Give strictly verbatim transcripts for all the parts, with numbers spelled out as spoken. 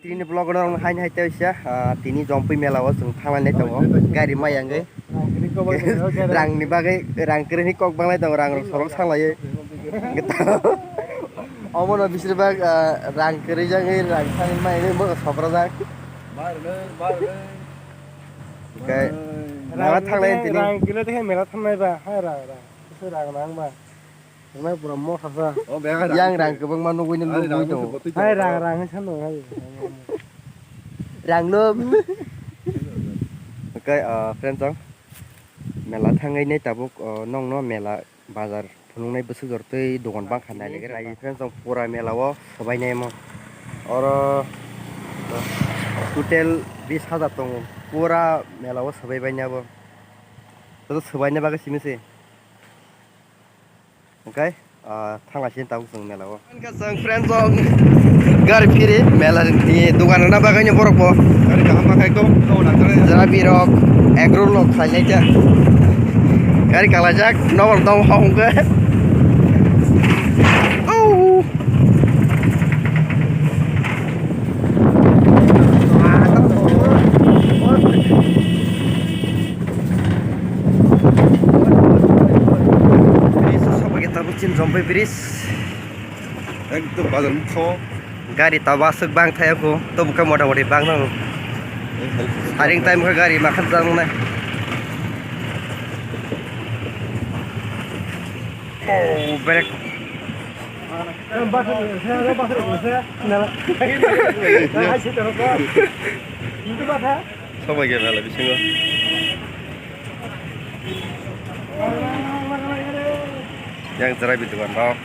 Tini vlog no hain hai tei sia, ah, tini Jompui mela o chwng thanglai nai tongo, gari mai yang gai. Rang ni bagwi, rang kwrwi ni kok banglai tongo, rang rok sorok sanglai. Omo no bisir bak, ah, rang kwrwi jagwi, rang thangwi mai, mo sopra jak. Oke. Mela thanglai tini. Rang kwrwi tei mela thanglai ba, hai rang, rang. Rang nang ba. Rang pura mo khasa. Yang rang kwbangma nugwi nang nugwi tongo. Hai rang, rang, hai sano, hai. Rang no. Oke, ah, friends, ang mela thangwi nai tabuk, ah, nong no mela bazar phunuknai bwswk jor tei dogan bangkha nai. Nai friends, ang pura mela o swbai nai mo. Oro total bis hajar tongo. Pura mela o swbai bai nai abo. Joto swbai nai bagwi simi se. Oke, ah, thangla sini tabuk chwng mela o. Chwng friends rok gari phiri mela ni dogan rwna bagwi ni borok bo. Gari kaham ma khai kok, kok na kare. Jara birok, egg roll rok khlai nai kha. Gari kalajak, nokol tong hong khe. Oh. Bridge o sobai khe tabuk chini Jompui bridge. Ekdom bazar mukho. Gari tabuk aswk bang thaya kho, tabuk khe mota moti bang nango. Saring time khe gari makhan jang nai. Oh, brake. Sobai khe mela bisingo. Yang cherai bi dogan rok.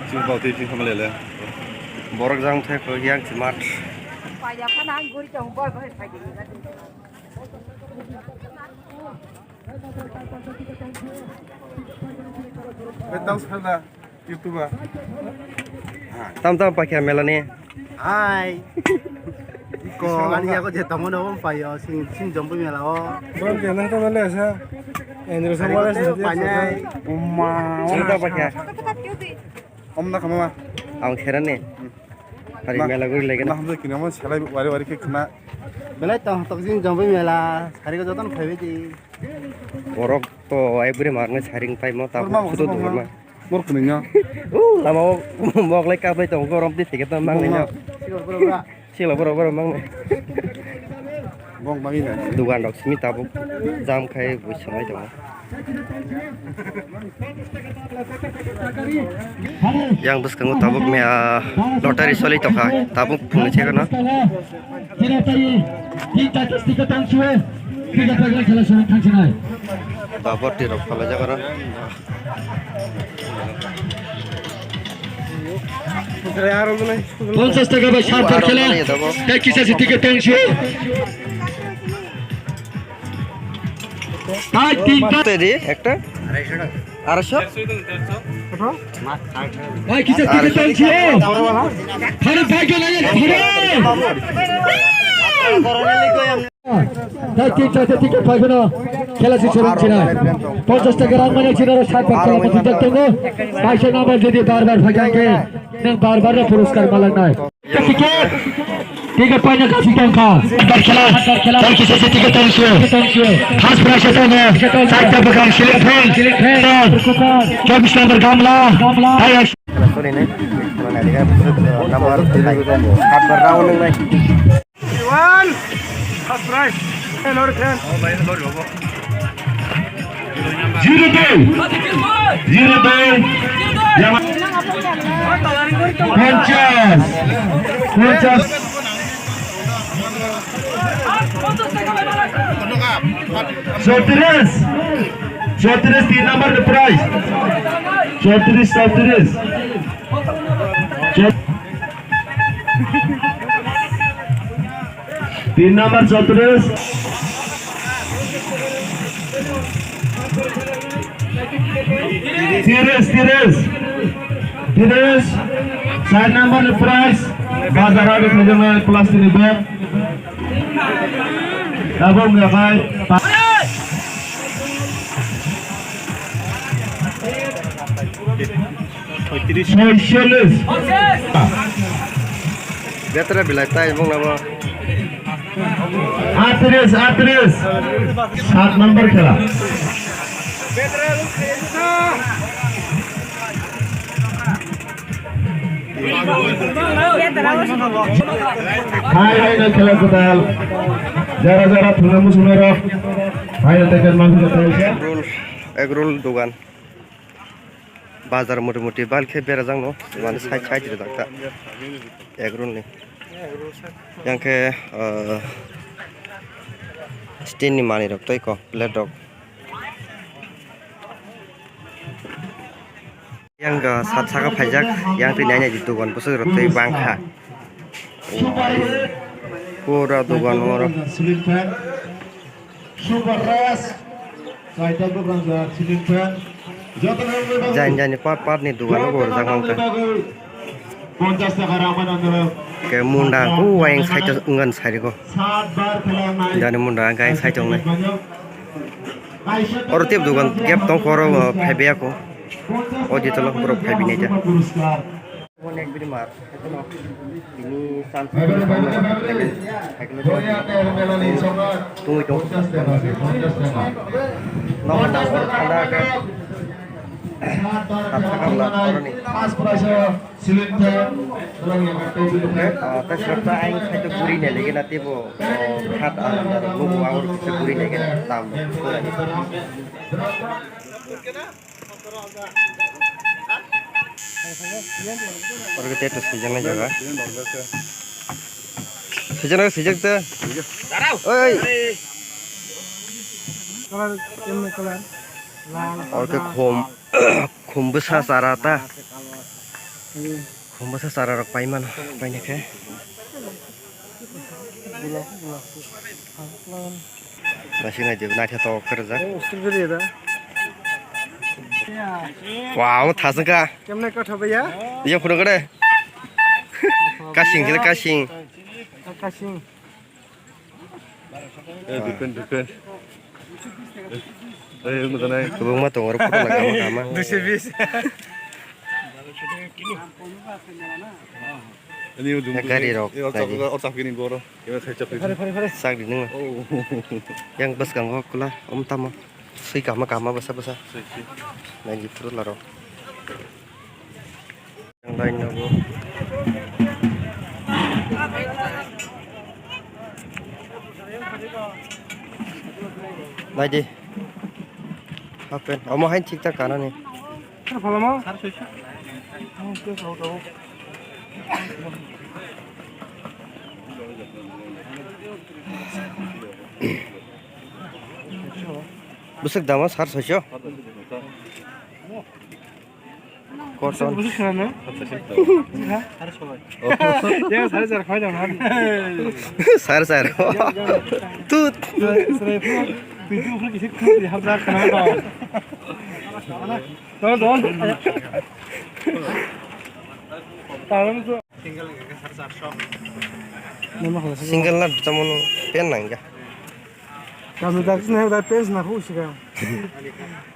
Chwng bau twi chwng thamlele. Borok jang thai kho yang chi mat. Tam tam pakya mela ni. Hai. Ko ani yago je tongo no payo sing sing Jompui mela o. Bang ke nang to mela sa. Endro sa wala sa. Umma, tam tam pakya. Om na kama. Ang kheran ni. Hari mela guri lagi na. Hamsa kini mo salai wari wari ke khna. Belai tong tok jing Jompui mela, sari ko joton khaibe di. Borok to ai buri marne saring tai mo ta sudo do ma. Bor khuni nya. U lama o mok lai kapai tong gorom di tiket mang ni nya. Sila boro boro mang ni. Bong mangi na. Dugan rok simi tabuk jam khai bui sanai tong. Yang bwskango tabuk mia lottery soli tongkha, tabuk phungni sekono. Tabuk tirok phalajak aro. Ponchas taka bai sat bar khela. Tei kisa se ticket tong sio. Hai, tinta. Teri, ekta? Arsho? Hai, kisa ticket tong sio. Hari bhai ke nahi, hari. Tei tin charta ticket phai phano khela se chwrwng china. Ponchas taka rang manya china ro sat bar khela mati jak tongo. Kaisa number jodi bar bar phai khe nwng bar bar no puruskar malangnai. Ticket, ticket paina kasi tongkha. Bar khela, bar khela. Tei kisa se ticket tong sio. First prize tongo. Charta bwkhang ceiling fan. Chobbish number gamla. Tei Number sat bar round nang nai. One, first prize. Hey, lori ten. Zero two. Zero two. Yama. Ponchas. Ponchas. Chowtris. Chowtris, tin number ni prize. Chowtris, chowtris. Tin number chowtris. Tiris, tiris. Tiris. Char number ni prize. Bazar o khajaknai plastic ni bag. Abo wngkha bai. Soicholish. Betra bilai tai bung nabo. Atris, atris. Sat number khela. Hai, hai, no khela kwtal. Jara, jara, thwngna muchungnarok. Hai, no, tei kan mangkuk kwtal. Egg roll, egg roll dogan. Bazar moti moti bal khe berajak no, mane side side rijak ta. Egg roll ni. Yang khe, ah, steel ni manwi rok tei ko, plate rok. Yang ga sat saka phaijak, yang twi nai nai di dogan bwswk rok tei bang kha. Pura dogan oro. Super Ras, kaita bukrang ja ceiling fan. Joto nang Jain jain ni part part ni dogan bo rijak mang kha. Ponchas taka rang mano nang. Ke munda ku wayang side o wngkha sari ko. Sat bar phelang nai. Jani munda ang khe side o wngnai. Oro tei dogan gap tong khe oro, uh, phai bia ko. O di tolo borok phai bini ja. Onek bini mar, haikhe no bini chance tungwi tong. Nok nang hor thanda khe. Kap sakam la oroni. Tei srota aing khaito guri nai lagi na tebo. Hat ang nukgo ang oro kisa guri nai khe tam. Oro khe teto swijak nai jaga. Swijak nai swijak ta. Oi. Oro khe khum, khum bwsa chara ta. Khum bwsa chara rok pai mano, paina khe. Naisik nai di, naithotok khe rijak. Wow, thasung kha. Kemne kotha bhaiya? Iya, photo kare. Kasing, kira kasing. Kasing. Eh, dukun, dukun. Eh, eh, moto nai. Kwbangma tongo, oro photo laga ma kama. Duiso bis. Ani ujung gari rok, eh, or chap, nai di. Or chap kini boro. Kemai khai chap kini. Sak di nung. Oh. Yang bwskango kula, om tamo. Sui kama kama bwsa bwsa. Sui, sui. Nai di photo laro. Ang line nogo. Naidi. Hapen. Omo hain thik tak kanani. Sir, phalama? Bwswk dama sar soiso. Koton. Bwswk khna no? Ha? Ya, sare sar khai dong, ha? Sar sar. Tut. Sare phu, pitu phu kisi khna di hab da khna dong. Dong, dong. Talam tu. Single na tamon pen nangya. Kami dak sini dak pen sini aku sih kan.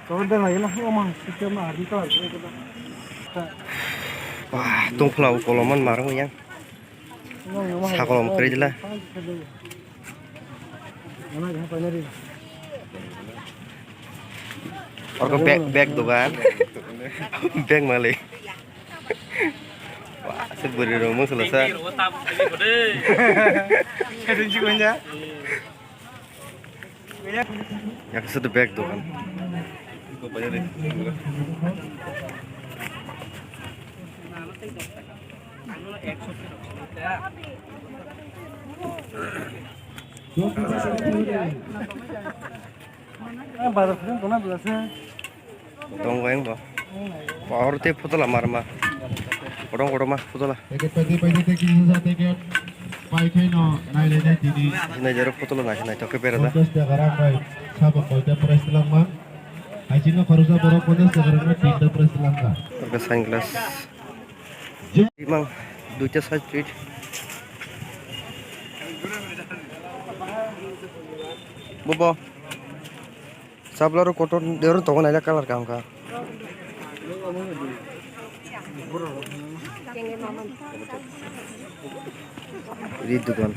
Kau dah lagi lah, oh mah, kita mah hari kau. Wah, tungphla u koloman marung yang. Sa kolom kri dila. Orko bag, bag dogan. Bag malik. Wah, se bwrwi rok mung sala sa. Kaitor si kanya. Yaksa the bag dogan. Bazar khun tona bela se. Tong bai bo. Power te photo la mar ma. Kodong kodong ma photo la. Ticket paidi paidi te kini sa ticket. Pai khai no nai le nai tini. Nai jero photo la nai nai to ke bera da. Ponchas taka rang bai sabo koita prize langma. Hai chino kharusa borok ponchas taka rang no tinta prize langka. Oke sunglass. Mang duita side treat. Bobo. Chapla rok kotor, de oro tongo naina colour kaham kha. Ri dugan.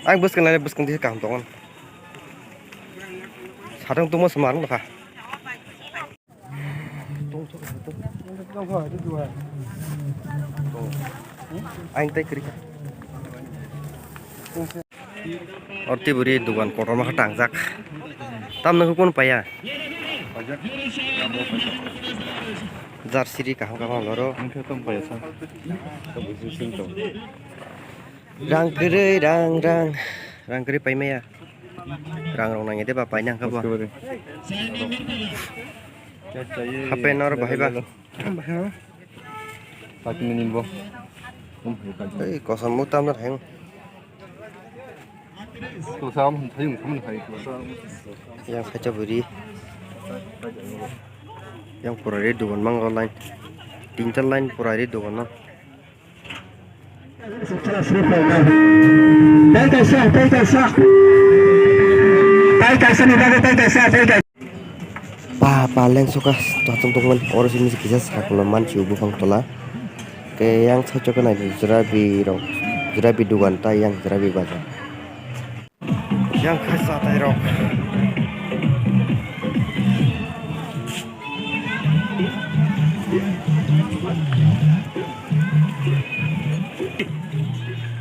Ang bwskang nai bwskang twi kaham tongo. Satong tungma se marwng kha. Ang tai kwrwi kha. Orti buri dugan kotorma khe tangjak. Tamno khe kun paya? Jar siri kaham kaham loro. Ang khe tong paya sa. Rang kwrwi, rang, rang. Rang kwrwi pai maya. Rang rok nangya de ba paina khe bo. Hape nor bahai ba. Sakini ni bo. Ei, kosom mo tamna thang. Kosom thayung thum thai. Yang sacha buri. Yang pura re dugan mang line. Tinta line pura re dugan no. Tei kaisa, tei kaisa. Tei kaisa ni bagwi tei kaisa, tei kaisa. Pa, pa, lengsoka, tatung tungmani, oro sini kisa sakula manchi bufang tola. Ke yang saichok nai jerabi rok, jerabi dugan ta yang jerabi bazar. Yang kha chatai rok.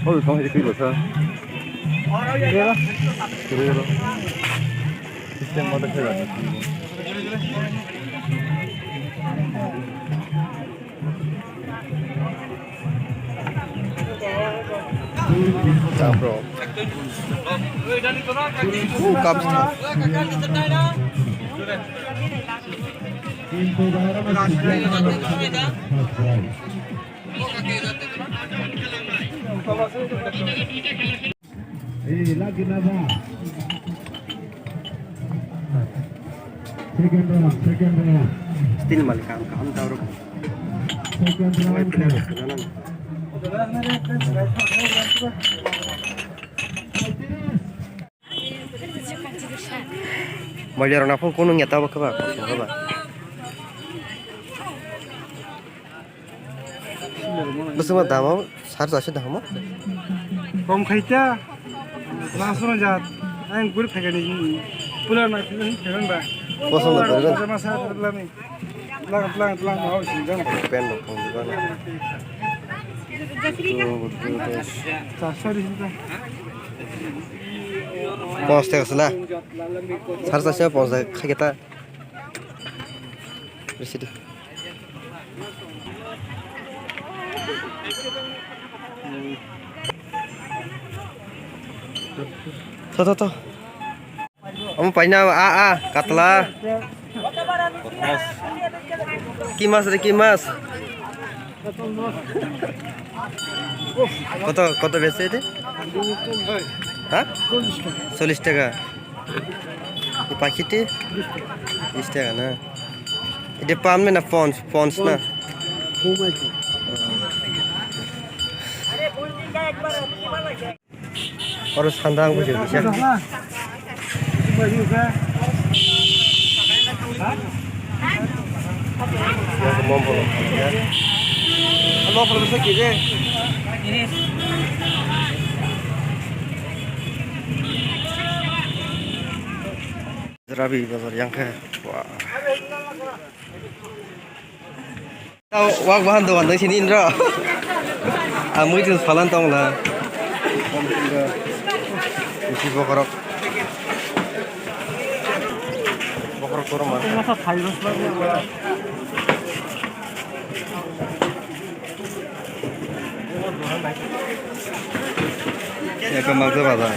Oh, kau hari kau basa. Kiri lo. System mode khe jago. Who comes to? Second round, second round. Still malik kaham kaham tau rok. Second round. Malik rok na phone kono ya tau ba kaba, kaba. Bwswkma dama sar chasi dama. Kom khaita. Lasono jat. Ang guri phagani. Pula na phagani ba. Kosom da guri ba. Jama sa pula ni. Lang lang lang ma hau sinjam. Pen no phone ba. Sorry sinta. Pos tek sala. Sar chasi pos khai ta. Residi. To, to, to. Omo paina a, a, katla. Ki mas re, ki mas? Koto, koto bese ete? Ha? Chollish taka. Ei pakhiti? Bish taka na? Ede pan mena pons, pons na? Oro sandang bujo bisa. Rabi bazar yang khe. Wah. Tao wak bahan dogan dai sini indra. Amui tu salan tong la. Isi bokorok. Bokorok korok ma. Eko magja bazar.